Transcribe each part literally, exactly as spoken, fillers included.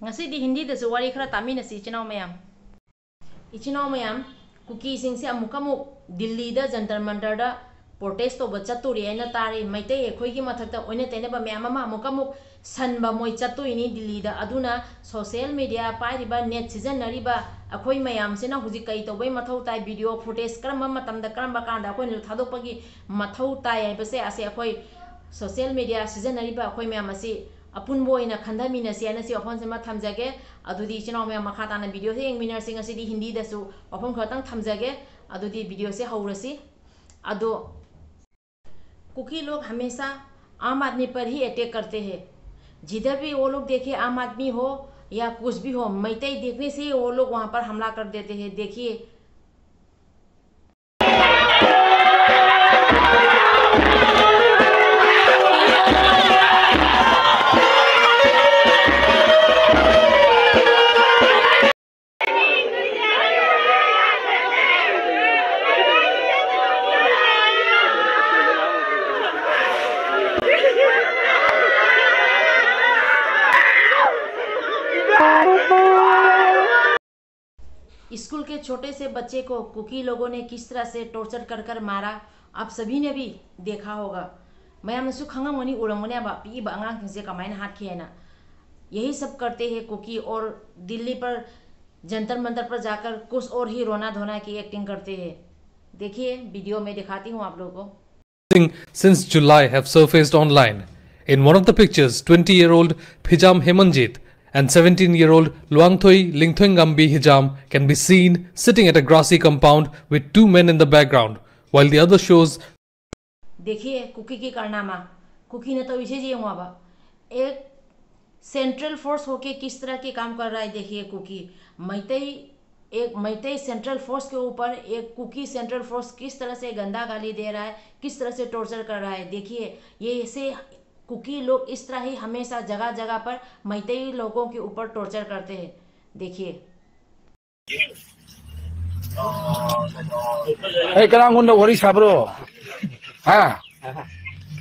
ꯉꯁꯤꯗꯤ ꯍꯤꯟꯗꯤꯗꯁꯨ ꯋꯥꯔꯤ ꯈꯔ ꯇꯥꯃꯤꯟꯅꯁꯤ, ꯏꯆꯤꯟ ꯏꯅꯥꯎ ꯃꯌꯥꯝ꯫ ꯏꯆꯤꯟ ꯏꯅꯥꯎ ꯃꯌꯥꯝ, ꯀꯨꯀꯤꯁꯤꯡꯁꯦ ꯑꯃꯨꯛꯀ ꯑꯃꯨꯛ ꯗꯤꯜꯂꯤꯗ ꯖꯟꯇꯔ ꯃꯟꯇꯔꯗ protest ꯇꯧꯕ ꯆꯠꯇꯣꯔꯤ ꯍꯥꯏꯅ ꯇꯥꯔꯤ꯫ ꯃꯩꯇꯩ ꯑꯩꯈꯣꯏꯒꯤ ꯃꯊꯛꯇ ꯑꯣꯏꯅ ꯇꯩꯅꯕ ꯃꯌꯥꯝ ꯑꯃ ꯑꯃꯨꯛꯀ ꯑꯃꯨꯛ ꯁꯟꯕ ꯃꯣꯏ ꯆꯠꯇꯣꯏꯅꯤ ꯗꯤꯜꯂꯤꯗ꯫ ꯑꯗꯨꯅ social media ꯄꯥꯏꯔꯤꯕ, net ꯁꯤꯖꯤꯟꯅꯔꯤꯕ ꯑꯩꯈꯣꯏ ꯃꯌꯥꯝꯁꯤꯅ ꯍꯧꯖꯤꯛ ꯀꯩ ꯇꯧꯕꯩ ꯃꯊꯧ ꯇꯥꯏ, video footage ꯀꯔꯝꯕ ꯃꯇꯝꯗ, ꯀꯔꯝꯕ ꯀꯥꯟꯗ ꯑꯩꯈꯣꯏꯅꯁꯨ ꯊꯥꯗꯣꯛꯄꯒꯤ ꯃꯊꯧ ꯇꯥꯏ ꯍꯥꯏꯕꯁꯦ, ꯑꯁꯦ ꯑꯩꯈꯣꯏ social media ꯁꯤꯖꯤꯟꯅꯔꯤꯕ ꯑꯩꯈꯣꯏ ꯃꯌꯥꯝ ꯑꯁꯤ ꯑꯄꯨꯟꯕ ꯑꯣꯏꯅ ꯈꯟꯊꯃꯤꯟꯅꯁꯤ ꯍꯥꯏꯅ ꯁꯤ ꯋꯥꯐꯝꯁꯤꯃ ꯊꯝꯖꯒꯦ꯫ ꯑꯗꯨꯗꯤ ꯏꯆꯤꯟ ꯏꯅꯥꯎ ꯃꯌꯥꯝ, ꯃꯈꯥ ꯇꯥꯅ video ꯁꯦ ꯌꯦꯡꯃꯤꯟꯅꯔꯁꯤ꯫ ꯉꯁꯤꯗꯤ ꯍꯤꯟꯗꯤꯗꯁꯨ ꯋꯥꯐꯝ ꯈꯔꯇꯪ ꯊꯝꯖꯒꯦ꯫ ꯑꯗꯨꯗꯤ video ꯁꯦ ꯍꯧꯔꯁꯤ꯫ ꯑꯗꯣ, कुकी लोग हमेशा आम आदमी पर ही attack करते हैं। जिधर भी वो लोग देखे, आम आदमी हो या कुछ भी हो, मैतई देखने से ही वो लोग वहाँ पर हमला कर देते हैं। देखिए, स्कूल के छोटे से बच्चे को कुकी लोगों ने किस तरह से टॉर्चर कर कर मारा, आप सभी ने भी देखा होगा। ꯃꯌꯥꯝꯅꯁꯨ ꯈꯪꯉꯝꯒꯅꯤ, ꯎꯔꯝꯒꯅꯦꯕ, ꯄꯤꯛꯏꯕ ꯑꯉꯥꯡꯁꯤꯡꯁꯦ ꯀꯃꯥꯏꯅ ꯍꯥꯠꯈꯤ ꯍꯥꯏꯅ꯫ यही सब करते हैं कुकी और दिल्ली पर जंतर मंतर पर जाकर कुछ और ही रोना धोना की एक्टिंग करते हैं। देखिए, वीडियो में दिखाती हूँ आप लोगों को। Since July have surfaced online. In one of the pictures, twenty-year-old Phijam Hemanjit and seventeen-year-old Luangthoi Lingthoingambi Hijam can be seen sitting at a grassy compound with two men in the background, while the other shows देखिए cookie की कारनामा, cookie ने तो इसे जी हुआ बा। एक central force होके किस तरह के काम कर रहा है, देखिए कुकी। मैतई, एक मैतई सेंट्रल फोर्स के ऊपर एक कुकी सेंट्रल फोर्स किस तरह से गंदा गाली दे रहा है, किस तरह से टॉर्चर कर रहा है। देखिए, ये ऐसे कुकी लोग इस तरह ही हमेशा जगह जगह पर मैतई लोगों के ऊपर टॉर्चर करते हैं। देखिए। ꯑꯩ ꯀꯅꯥꯉꯣꯟꯗ ꯋꯥꯔꯤ ꯁꯥꯕ꯭ꯔꯣ? ꯍꯥ?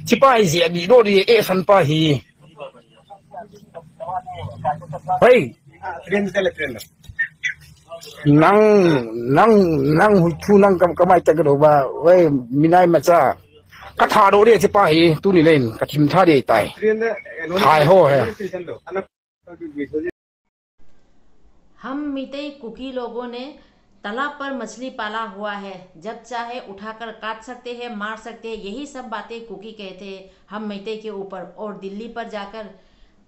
ꯁꯤꯐꯥꯏꯁꯤ ꯑꯅꯤ ꯂꯣꯟꯅꯤ, ꯑꯦ ꯁꯟꯄꯥ ꯍꯤ꯫ ꯍꯩ! ꯅꯪ, ꯅꯪ, ꯅꯪ ꯍꯨꯏꯊꯨ, ꯅꯪ ꯀꯝ-, ꯀꯃꯥꯏ ꯇꯧꯒꯗꯧꯕ? ꯍꯣꯏ, ꯃꯤꯅꯥꯏ ꯃꯆꯥ꯫ ꯀꯊꯥꯗꯣꯔꯦ ꯁꯤ ꯄꯥꯍꯤ, ꯇꯨꯅꯤ ꯂꯩ, ꯀꯊꯤꯝ ꯊꯥꯗꯦ ꯇꯥꯏ꯫ ꯍꯥꯏ ꯍꯣ ꯍꯦ꯫ हम मितई कुकी लोगों ने तालाब पर मछली पाला हुआ है, जब चाहे उठाकर काट सकते हैं, मार सकते हैं। यही सब बातें कुकी कहते हैं हम मैते के ऊपर। और दिल्ली पर जाकर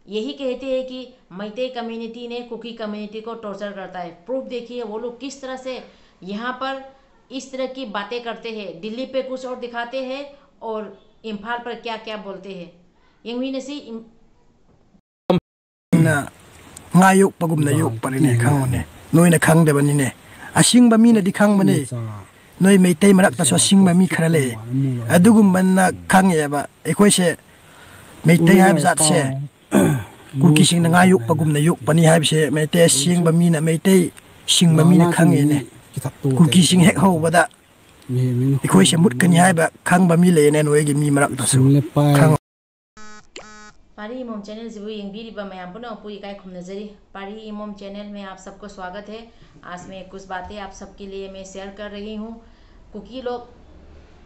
यही कहते हैं कि मैते कम्युनिटी ने कुकी कम्युनिटी को टॉर्चर करता है। प्रूफ देखिए, वो लोग किस तरह से यहाँ पर इस तरह की बातें करते हैं। दिल्ली पे कुछ और दिखाते हैं और इम्फाल पर क्या क्या बोलते हैं। ꯌꯦꯡꯃꯤꯟꯅꯁꯤ꯫ ꯅ ꯉꯥ ꯌꯣꯛꯄꯒꯨꯝꯅ ꯌꯣꯛꯄꯅꯤꯅꯦ, ꯈꯪꯉꯨꯅꯦ꯫ ꯅꯣꯏꯅ ꯈꯪꯗꯕꯅꯤꯅꯦ꯫ ꯑꯁꯤꯡꯕ ꯃꯤꯅꯗꯤ ꯈꯪꯕꯅꯦ꯫ ꯅꯣꯏ ꯃꯩꯇꯩ ꯃꯔꯛꯇꯁꯨ ꯑꯁꯤꯡꯕ ꯃꯤ ꯈꯔ ꯂꯩ꯫ ꯑꯗꯨꯒꯨꯝꯕꯅ ꯈꯪꯉꯦꯕ꯫ ꯑꯩꯈꯣꯏꯁꯦ ꯃꯩꯇꯩ ꯍꯥꯏꯕ ꯖꯥꯠꯁꯦ ꯀꯨꯀꯤꯁꯤꯡꯅ ꯉꯥ ꯌꯣꯛꯄꯒꯨꯝꯅ ꯌꯣꯛꯄꯅꯤ ꯍꯥꯏꯕꯁꯦ ꯃꯩꯇꯩ ꯑꯁꯦꯡꯕ ꯃꯤꯅ, ꯃꯩꯇꯩ ꯁꯤꯡꯕ ꯃꯤꯅ ꯈꯪꯉꯦꯅꯦ꯫ ꯀꯨꯀꯤꯁꯤꯡ ꯍꯦꯛ ꯍꯧꯕꯗ ꯑꯩꯈꯣꯏꯁꯦ ꯃꯨꯠꯀꯅꯤ ꯍꯥꯏꯕ ꯈꯪꯕ ꯃꯤ ꯂꯩꯌꯦꯅꯦ, ꯅꯣꯏꯒꯤ ꯃꯤ ꯃꯔꯛꯇꯁꯨ꯫ ꯈꯪꯉꯣ꯫ ꯄꯥꯔꯤ ꯏꯃꯣꯝ ꯆꯦꯅꯦꯜꯁꯤꯕꯨ ꯌꯦꯡꯕꯤꯔꯤꯕ ꯃꯌꯥꯝ ꯄꯨꯝꯅꯃꯛꯄꯨ ꯏꯀꯥꯏ ꯈꯨꯝꯅꯖꯔꯤ꯫ पारी इमोम चैनल में आप सबको स्वागत है। आज मैं कुछ बातें आप सबके लिए मैं शेयर कर रही हूँ। कुकी लोग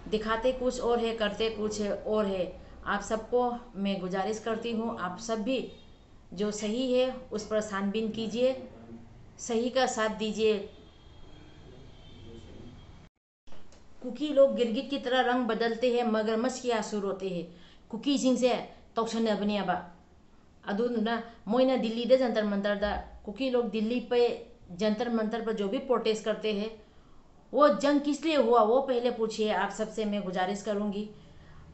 दिखाते कुछ और है, करते कुछ है और है। आप सबको मैं गुजारिश करती हूँ, आप सब भी जो सही है उस पर छानबीन कीजिए, सही का साथ दीजिए। कुकी लोग गिरगिट की तरह रंग बदलते हैं, मगरमच्छ के आंसू रोते हैं। कुकी ꯁꯤꯡꯁꯦ ꯇꯧꯁꯟꯅꯕꯅꯦꯕ꯫ ꯑꯗꯨꯗꯨꯅ ꯃꯣꯏꯅ ꯗꯤꯜꯂꯤꯗ ꯖꯟꯇꯔ ꯃꯟꯇꯔꯗ, कुकी लोग दिल्ली पे जंतर मंतर पर जो भी प्रोटेस्ट करते हैं, वो जंग किस लिए हुआ, वो पहले पूछिए। आप सबसे मैं गुजारिश करूँगी,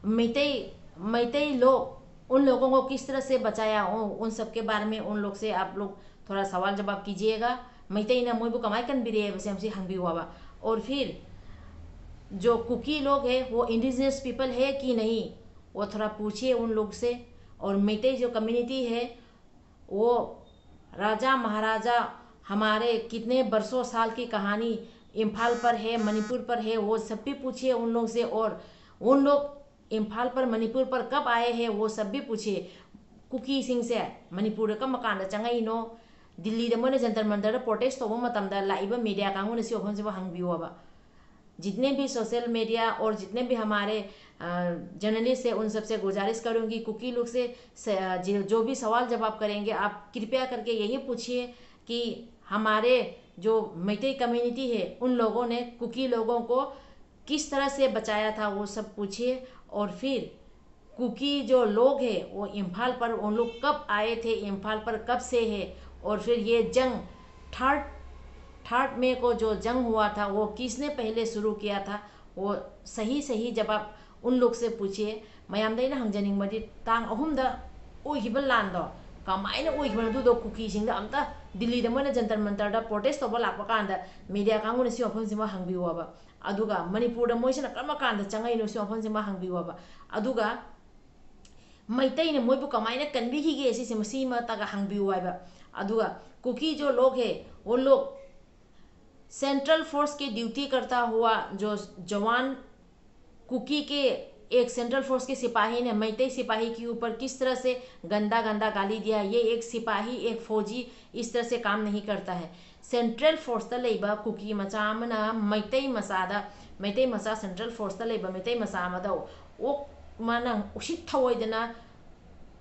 मैतई मैतई लोग उन लोगों को किस तरह से बचाया, उ- उन सब के बारे में उन लोग से आप लोग थोड़ा सवाल जवाब कीजिएगा। मैतई ने मोइबू कमाई कन बिरे बसे हमसे हंग भी हुआ बा। और फिर जो कुकी लोग हैं, वो इंडिजिनस पीपल है कि नहीं, वो थोड़ा पूछिए उन लोग से। और मैतई जो कम्युनिटी है, वो राजा महाराजा, हमारे कितने बरसों साल की कहानी इम्फाल पर है, मणिपुर पर है, वो सब भी पूछिए उन लोग से। और उन लोग इम्फाल पर, मणिपुर पर कब आए हैं, वो सब भी पूछिए। ꯀꯨꯀꯤꯁꯤꯡꯁꯦ ꯃꯅꯤꯄꯨꯔꯗ ꯀꯔꯝꯕ ꯀꯥꯟꯗ ꯆꯪꯉꯛꯏꯅꯣ? ꯗꯤꯜꯂꯤꯗ ꯃꯣꯏꯅ ꯖꯟꯇꯔ ꯃꯟꯇꯔꯗ ꯄ꯭ꯔꯣꯇꯦꯁ ꯇꯧꯕ ꯃꯇꯝꯗ ꯂꯥꯛꯏꯕ ꯃꯦꯗꯤꯌꯥ ꯀꯥꯡꯕꯨꯅ ꯁꯤ ꯋꯥꯐꯝꯁꯤꯕꯨ ꯍꯪꯕꯤꯌꯣꯕ꯫ जितने भी सोशल मीडिया और जितने भी हमारे जर्नलिस्ट हैं, उन सबसे गुजारिश करूँगी, कुकी लोग से, से जो, जो भी सवाल जवाब करेंगे, आप कृपया करके यही पूछिए कि हमारे जो मैतेई कम्युनिटी है, उन लोगों ने कुकी लोगों को किस तरह से बचाया था, वो सब पूछिए। और फिर कुकी जो लोग हैं, वो इम्फाल पर, उन लोग कब आए थे, इम्फाल पर कब से है, और फिर ये जंग थर्ड थर्ड मई को जो जंग हुआ था, वो किसने पहले शुरू किया था, वो सही सही जवाब उन लोग से पूछिए꯫ ꯃꯌꯥꯝꯗ ꯑꯩꯅ ꯍꯪꯖꯅꯤꯡꯕꯗꯤ, ꯇꯥꯡ ꯑꯍꯨꯝꯗ ꯑꯣꯏꯈꯤꯕ ꯂꯥꯟꯗꯣ ꯀꯃꯥꯏꯅ ꯑꯣꯏꯈꯤꯕꯅꯣ? ꯑꯗꯨꯗꯣ ꯀꯨꯀꯤꯁꯤꯡꯗ ꯑꯝꯇ, ꯗꯤꯜꯂꯤꯗ ꯃꯣꯏꯅ ꯖꯟꯇꯔ ꯃꯟꯇꯔꯗ ꯄ꯭ꯔꯣꯇꯦꯁ ꯇꯧꯕ ꯂꯥꯛꯄ ꯀꯥꯟꯗ ꯃꯦꯗꯤꯌꯥ ꯀꯥꯡꯕꯨꯅ ꯁꯤ ꯋꯥꯐꯝꯁꯤꯃ ꯍꯪꯕꯤꯌꯣꯕ꯫ ꯑꯗꯨꯒ ꯃꯅꯤꯄꯨꯔꯗ ꯃꯣꯏꯁꯤꯅ ꯀꯔꯝꯕ ꯀꯥꯟꯗ ꯆꯪꯉꯛꯏꯅꯣ, ꯁꯤ ꯋꯥꯐꯝꯁꯤꯃ ꯍꯪꯕꯤꯌꯣꯕ꯫ ꯑꯗꯨꯒ ꯃꯩꯇꯩꯅ ꯃꯣꯏꯕꯨ ꯀꯃꯥꯏꯅ ꯀꯟꯕꯤꯈꯤꯒꯦ, ꯁꯤꯁꯦ ꯃꯁꯤꯃꯇꯒ ꯍꯪꯕꯤꯌꯨ ꯍꯥꯏꯕ꯫ ꯑꯗꯨꯒ कुकी जो लोग है, वो लोग सेंट्रल फोर्स की ड्यूटी करता हुआ जो जवान, कुकी के एक सेंट्रल फोर्स के सिपाही ने मैतेई सिपाही के ऊपर किस तरह से गंदा गंदा गाली दिया, ये एक सिपाही, एक फौजी इस तरह से काम नहीं करता है। सेंट्रल फोर्स ꯇ ꯂꯩꯕ ꯀꯨꯀꯤ ꯃꯆꯥ ꯑꯃꯅ ꯃꯩꯇꯩ ꯃꯆꯥꯗ, ꯃꯩꯇꯩ ꯃꯆꯥ, ꯁꯦꯟꯇ꯭ꯔꯦꯜ ꯐꯣꯔꯁꯇ ꯂꯩꯕ ꯃꯩꯇꯩ ꯃꯆꯥ ꯑꯃꯗ ꯑꯣꯛ, ꯃꯥꯅ ꯎꯁꯤꯠ ꯊꯑꯣꯏꯗꯅ,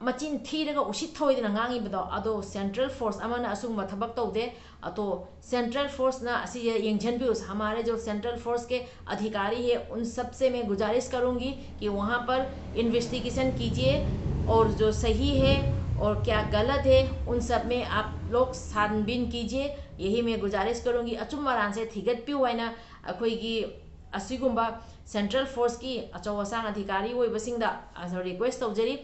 ꯃꯆꯤꯟ ꯊꯤꯔꯒ ꯎꯁꯤꯠ ꯊꯑꯣꯏꯗꯅ ꯉꯥꯡꯉꯤꯕꯗꯣ, ꯑꯗꯣ ꯁꯦꯟꯇ꯭ꯔꯦꯜ ꯐꯣꯔꯁ ꯑꯃꯅ ꯑꯁꯤꯒꯨꯝꯕ ꯊꯕꯛ ꯇꯧꯗꯦ꯫ ꯑꯗꯣ ꯁꯦꯟꯇ꯭ꯔꯦꯜ ꯐꯣꯔꯁꯅ ꯑꯁꯤꯁꯦ ꯌꯦꯡꯁꯤꯟꯕꯤꯌꯨ꯫ हमारे जो सेंट्रल फोर्स के अधिकारी है, उन सब से मैं गुजारिश करूँगी कि वहाँ पर इन्वेस्टिगेशन कीजिए और जो सही है और क्या गलत है, उन सब में आप लोग छानबीन कीजिए। यही मैं गुजारिश करूँगी꯫ ꯑꯆꯨꯝ ꯑꯔꯥꯟꯁꯦ ꯊꯤꯒꯠꯄꯤꯌꯨ ꯍꯥꯏꯅ ꯑꯩꯈꯣꯏꯒꯤ ꯑꯁꯤꯒꯨꯝꯕ ꯁꯦꯟꯇ꯭ꯔꯦꯜ ꯐꯣꯔꯁꯀꯤ ꯑꯆꯧ ꯑꯁꯥꯡ ꯑꯙꯤꯀꯥꯔꯤ ꯑꯣꯏꯕꯁꯤꯡꯗ ꯔꯤꯀ꯭ꯋꯦꯁ ꯇꯧꯖꯔꯤ꯫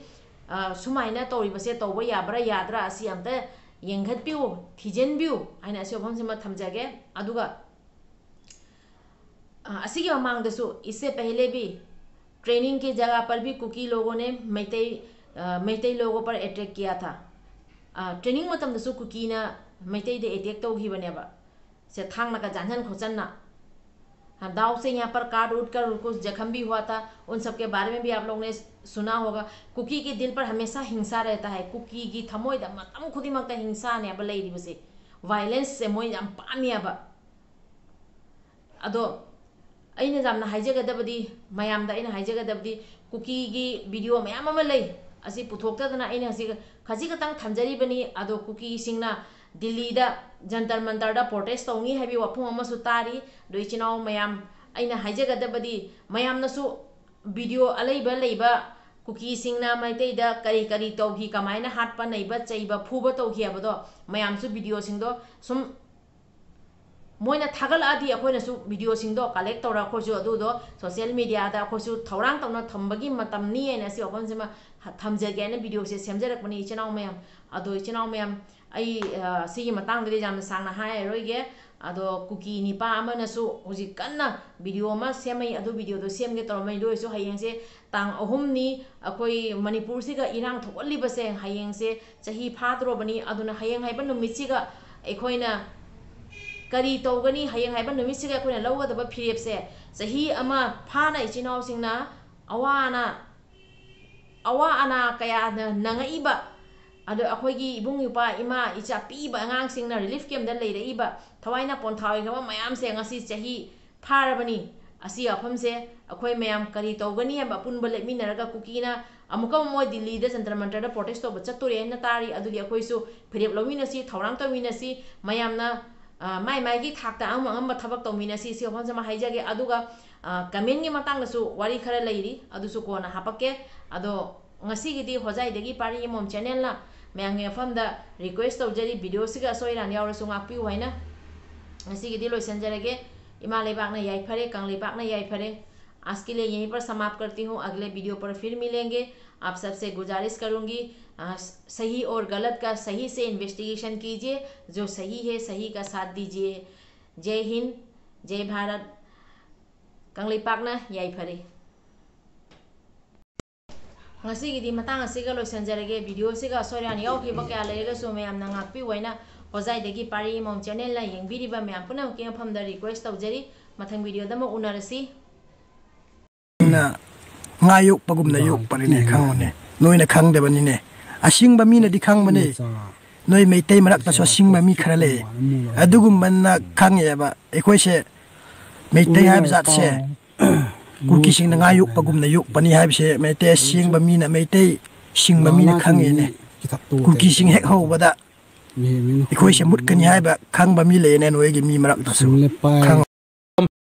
ꯑ, ꯁꯨꯃꯥꯏꯅ ꯇꯧꯔꯤꯕꯁꯦ ꯇꯧꯕ ꯌꯥꯕ꯭ꯔꯥ ꯌꯥꯗ꯭ꯔꯥ, ꯑꯁꯤ ꯑꯝꯇ ꯌꯦꯡꯈꯠꯄꯤꯌꯨ, ꯊꯤꯖꯤꯟꯕꯤꯌꯨ ꯍꯥꯏꯅ ꯑꯁꯤ ꯋꯥꯐꯝꯁꯤꯃ ꯊꯝꯖꯒꯦ꯫ ꯑꯗꯨꯒ, ꯑ, ꯑꯁꯤꯒꯤ ꯃꯃꯥꯡꯗꯁꯨ, इससे पहले भी ट्रेनिंग की जगह पर भी कुकी लोगों ने मैतेई, अ, मैतेई लोगों पर अटैक किया था। ꯑ, ट्रेनिंग ꯃꯇꯝꯗꯁꯨ ꯀꯨꯀꯤꯅ ꯃꯩꯇꯩꯗ ꯑꯦꯇꯦꯛ ꯇꯧꯈꯤꯕꯅꯦꯕ꯫ ꯁꯦ, ꯊꯥꯡꯅꯒ ꯌꯥꯟꯁꯟ ꯈꯣꯠꯆꯟꯅ꯫ दाव से यहाँ पर काट उठ कर कुछ जख्म भी हुआ था, उन सब के बारे में भी आप लोगों ने सुना होगा। कुकी के दिल पर हमेशा हिंसा रहता है, कुकी की ꯊꯃꯣꯏꯗ ꯃꯇꯝ ꯈꯨꯗꯤꯡꯃꯛꯇ ꯍꯤꯡꯁꯥꯅꯦꯕ ꯂꯩꯔꯤꯕꯁꯦ꯫ Violence ꯁꯦ ꯃꯣꯏ ꯌꯥꯝ ꯄꯥꯝꯃꯦꯕ꯫ ꯑꯗꯣ ꯑꯩꯅ ꯌꯥꯝꯅ ꯍꯥꯏꯖꯒꯗꯕꯗꯤ, ꯃꯌꯥꯝꯗ ꯑꯩꯅ ꯍꯥꯏꯖꯒꯗꯕꯗꯤ, ꯀꯨꯀꯤꯒꯤ video ꯃꯌꯥꯝ ꯑꯃ ꯂꯩ, ꯑꯁꯤ ꯄꯨꯊꯣꯛꯇꯗꯅ ꯑꯩꯅ ꯍꯧꯖꯤꯛ ꯈꯖꯤꯛ ꯈꯛꯇꯪ ꯊꯝꯖꯔꯤꯕꯅꯤ꯫ ꯑꯗꯣ ꯀꯨꯀꯤꯁꯤꯡꯅ ꯗꯤꯜꯂꯤꯗ ꯖꯟꯇꯔ ꯃꯟꯇꯔꯗ protest ꯇꯧꯅꯤ ꯍꯥꯏꯕꯒꯤ ꯋꯥꯐꯝ ꯑꯃꯁꯨ ꯇꯥꯔꯤ꯫ ꯑꯗꯣ ꯏꯆꯤꯟ ꯏꯅꯥꯎ ꯃꯌꯥꯝ, ꯑꯩꯅ ꯍꯥꯏꯖꯒꯗꯕꯗꯤ, ꯃꯌꯥꯝꯅꯁꯨ video ꯑꯂꯩꯕ ꯂꯩꯕ ꯀꯨꯀꯤꯁꯤꯡꯅ ꯃꯩꯇꯩꯗ ꯀꯔꯤ ꯀꯔꯤ ꯇꯧꯈꯤ, ꯀꯃꯥꯏꯅ ꯍꯥꯠꯄ, ꯅꯩꯕ, ꯆꯩꯕ, ꯐꯨꯕ ꯇꯧꯈꯤ ꯍꯥꯏꯕꯗꯣ ꯃꯌꯥꯝꯁꯨ video ꯁꯤꯡꯗꯣ ꯁꯨꯝ ꯃꯣꯏꯅ ꯊꯥꯒꯠꯂꯛꯑꯗꯤ ꯑꯩꯈꯣꯏꯅꯁꯨ video ꯁꯤꯡꯗꯣ collect ꯇꯧꯔ ꯑꯩꯈꯣꯏꯁꯨ ꯑꯗꯨꯗꯣ social media ꯗ ꯑꯩꯈꯣꯏꯁꯨ ꯊꯧꯔꯥꯡ ꯇꯧꯅ ꯊꯝꯕꯒꯤ ꯃꯇꯝꯅꯤ ꯍꯥꯏꯅ ꯑꯁꯤ ꯋꯥꯐꯝꯁꯤꯃ ꯊꯝꯖꯒꯦ ꯍꯥꯏꯅ video ꯁꯦ ꯁꯦꯝꯖꯔꯛꯄꯅꯤ ꯏꯆꯤꯟ ꯏꯅꯥꯎ ꯃꯌꯥꯝ꯫ ꯑꯗꯣ ꯏꯆꯤꯟ ꯏꯅꯥꯎ ꯃꯌꯥꯝ, ꯑꯩ, ꯑ, ꯁꯤꯒꯤ ꯃꯇꯥꯡꯗꯗꯤ ꯌꯥꯝꯅ ꯁꯥꯡꯅ ꯍꯥꯏꯔꯔꯣꯏꯒꯦ꯫ ꯑꯗꯣ ꯀꯨꯀꯤ ꯅꯤꯄꯥ ꯑꯃꯅꯁꯨ ꯍꯧꯖꯤꯛ ꯀꯟꯅ video ꯑꯃ ꯁꯦꯝꯃꯛꯏ, ꯑꯗꯨ video ꯗꯣ ꯁꯦꯝꯒꯦ ꯇꯧꯔꯝꯃꯦ꯫ ꯑꯗꯨ ꯑꯣꯏꯔꯁꯨ ꯍꯌꯦꯡꯁꯦ ꯇꯥꯡ ꯑꯍꯨꯝꯅꯤ, ꯑꯩꯈꯣꯏ ꯃꯅꯤꯄꯨꯔꯁꯤꯒ ꯏꯔꯥꯡ ꯊꯣꯛꯍꯜꯂꯤꯕꯁꯦ ꯍꯌꯦꯡꯁꯦ ꯆꯍꯤ ꯐꯥꯗ꯭ꯔꯣꯕꯅꯤ꯫ ꯑꯗꯨꯅ ꯍꯌꯦꯡ ꯍꯥꯏꯕ ꯅꯨꯃꯤꯠꯁꯤꯒ ꯑꯩꯈꯣꯏꯅ ꯀꯔꯤ ꯇꯧꯒꯅꯤ? ꯍꯌꯦꯡ ꯍꯥꯏꯕ ꯅꯨꯃꯤꯠꯁꯤꯒ ꯑꯩꯈꯣꯏꯅ ꯂꯧꯒꯗꯕ ꯐꯤꯔꯦꯞꯁꯦ ꯆꯍꯤ ꯑꯃ ꯐꯥꯅ ꯏꯆꯤꯟ ꯏꯅꯥꯎꯁꯤꯡꯅ ꯑꯋꯥ ꯑꯅꯥ, ꯑꯋꯥ ꯑꯅꯥ ꯀꯌꯥꯅ ꯅꯪꯉꯛꯏꯕ, ꯑꯗꯣ ꯑꯩꯈꯣꯏꯒꯤ ꯏꯕꯨꯡ ꯏꯄ꯭ꯋꯥ, ꯏꯃꯥ ꯏꯆꯥ ꯄꯤꯛꯏꯕ ꯑꯉꯥꯡꯁꯤꯡꯅ relief camp ꯇ ꯂꯩꯔꯛꯏꯕ, ꯊꯋꯥꯏꯅ ꯄꯣꯟꯊꯥ ꯑꯣꯏꯈ꯭ꯔꯕ ꯃꯌꯥꯝꯁꯦ ꯉꯁꯤ ꯆꯍꯤ ꯐꯥꯔꯕꯅꯤ꯫ ꯑꯁꯤ ꯋꯥꯐꯝꯁꯦ ꯑꯩꯈꯣꯏ ꯃꯌꯥꯝ ꯀꯔꯤ ꯇꯧꯒꯅꯤ ꯍꯥꯏꯕ ꯑꯄꯨꯟꯕ ꯂꯦꯞꯃꯤꯟꯅꯔꯒ ꯀꯨꯀꯤꯅ ꯑꯃꯨꯛꯀ ꯑꯃꯨꯛ ꯃꯣꯏ ꯗꯤꯜꯂꯤꯗ ꯖꯟꯇꯔ ꯃꯟꯇꯔꯗ protest ꯇꯧꯕ ꯆꯠꯇꯣꯔꯦ ꯍꯥꯏꯅ ꯇꯥꯔꯤ꯫ ꯑꯗꯨꯗꯤ ꯑꯩꯈꯣꯏꯁꯨ ꯐꯤꯔꯦꯞ ꯂꯧꯃꯤꯟꯅꯁꯤ, ꯊꯧꯔꯥꯡ ꯇꯧꯃꯤꯟꯅꯁꯤ, ꯃꯌꯥꯝꯅ, ꯑ, ꯃꯥꯏ ꯃꯥꯏꯒꯤ ꯊꯥꯛꯇ ꯑꯉꯝ ꯑꯉꯝꯕ ꯊꯕꯛ ꯇꯧꯃꯤꯟꯅꯁꯤ꯫ ꯁꯤ ꯋꯥꯐꯝꯁꯤꯃ ꯍꯥꯏꯖꯒꯦ꯫ ꯑꯗꯨꯒ, ꯑ, comment ꯀꯤ ꯃꯇꯥꯡꯗꯁꯨ ꯋꯥꯔꯤ ꯈꯔ ꯂꯩꯔꯤ, ꯑꯗꯨꯁꯨ ꯀꯣꯟꯅ ꯍꯥꯄꯛꯀꯦ꯫ ꯑꯗꯣ ꯉꯁꯤꯒꯤꯗꯤ ꯍꯣꯖꯥꯏꯗꯒꯤ ꯄꯥꯔꯤ ꯑꯃꯃꯝ channel ꯅ ꯃꯌꯥꯝꯒꯤ ꯃꯐꯝꯗ request ꯇꯧꯖꯔꯤ, video ꯁꯤꯒ ꯑꯁꯣꯏ ꯑꯔꯥꯟ ꯌꯥꯎꯔꯁꯨ ꯉꯥꯛꯄꯤꯌꯨ ꯍꯥꯏꯅ꯫ ꯉꯁꯤꯒꯤꯗꯤ ꯂꯣꯏꯁꯤꯟꯖꯔꯒꯦ꯫ ꯏꯃꯥ ꯂꯩꯕꯥꯛꯅ ꯌꯥꯏꯐꯔꯦ, ꯀꯪꯂꯩꯄꯥꯛꯅ ꯌꯥꯏꯐꯔꯦ꯫ आज के लिए यहीं पर समाप्त करती हूँ, अगले video पर फिर मिलेंगे। आप सबसे गुजारिश करूँगी, अ, सही और गलत का सही से investigation कीजिए, जो सही है सही का साथ दीजिए। जय हिंद, जय भारत, ꯀꯪꯂꯩꯄꯥꯛꯅ ꯌꯥꯏꯐꯔꯦ꯫ ꯉꯁꯤꯒꯤꯗꯤ ꯃꯇꯥꯡ ꯑꯁꯤꯒ ꯂꯣꯏꯁꯤꯟꯖꯔꯒꯦ꯫ Video ꯁꯤꯒ ꯑꯁꯣꯏ ꯑꯔꯥꯟ ꯌꯥꯎꯈꯤꯕ ꯀꯌꯥ ꯂꯩꯔꯒꯁꯨ ꯃꯌꯥꯝꯅ ꯉꯥꯛꯄꯤꯌꯨ ꯍꯥꯏꯅ ꯍꯣꯖꯥꯏꯗꯒꯤ ꯄꯥꯔꯤ ꯑꯃꯃꯝ channel ꯅ ꯌꯦꯡꯕꯤꯔꯤꯕ ꯃꯌꯥꯝ ꯄꯨꯝꯅꯃꯛꯀꯤ ꯃꯐꯝꯗ request ꯇꯧꯖꯔꯤ꯫ ꯃꯊꯪ ꯚꯤꯗꯤꯑꯣꯗ ꯑꯃꯨꯛ ꯎꯅꯔꯁꯤ꯫ ꯅ ꯉꯥ ꯌꯣꯛꯄꯒꯨꯝꯅ ꯌꯣꯛꯄꯅꯤꯅꯦ, ꯈꯪꯉꯨꯅꯦ꯫ ꯅꯣꯏꯅ ꯈꯪꯗꯕꯅꯤꯅꯦ, ꯑꯁꯤꯡꯕ ꯃꯤꯅꯗꯤ ꯈꯪꯕꯅꯦ꯫ ꯅꯣꯏ ꯃꯩꯇꯩ ꯃꯔꯛꯇꯁꯨ ꯑꯁꯤꯡꯕ ꯃꯤ ꯈꯔ ꯂꯩ, ꯑꯗꯨꯒꯨꯝꯕꯅ ꯈꯪꯉꯦꯕ꯫ ꯑꯩꯈꯣꯏꯁꯦ ꯃꯩꯇꯩ ꯍꯥꯏꯕ ꯖꯥꯠꯁꯦ ꯀꯨꯀꯤꯁꯤꯡꯅ ꯉꯥ ꯌꯣꯛꯄꯒꯨꯝꯅ ꯌꯣꯛꯄꯅꯤ ꯍꯥꯏꯕꯁꯦ ꯃꯩꯇꯩ ꯑꯁꯦꯡꯕ ꯃꯤꯅ, ꯃꯩꯇꯩ ꯁꯤꯡꯕ ꯃꯤꯅ ꯈꯪꯉꯦꯅꯦ꯫ ꯀꯨꯀꯤꯁꯤꯡ ꯍꯦꯛ ꯍꯧꯕꯗ ꯑꯩꯈꯣꯏꯁꯦ ꯃꯨꯠꯀꯅꯤ ꯍꯥꯏꯕ ꯈꯪꯕ ꯃꯤ ꯂꯩꯌꯦꯅꯦ ꯅꯣꯏꯒꯤ ꯃꯤ ꯃꯔꯛꯇꯁꯨ꯫ ꯈꯪꯉꯨ꯫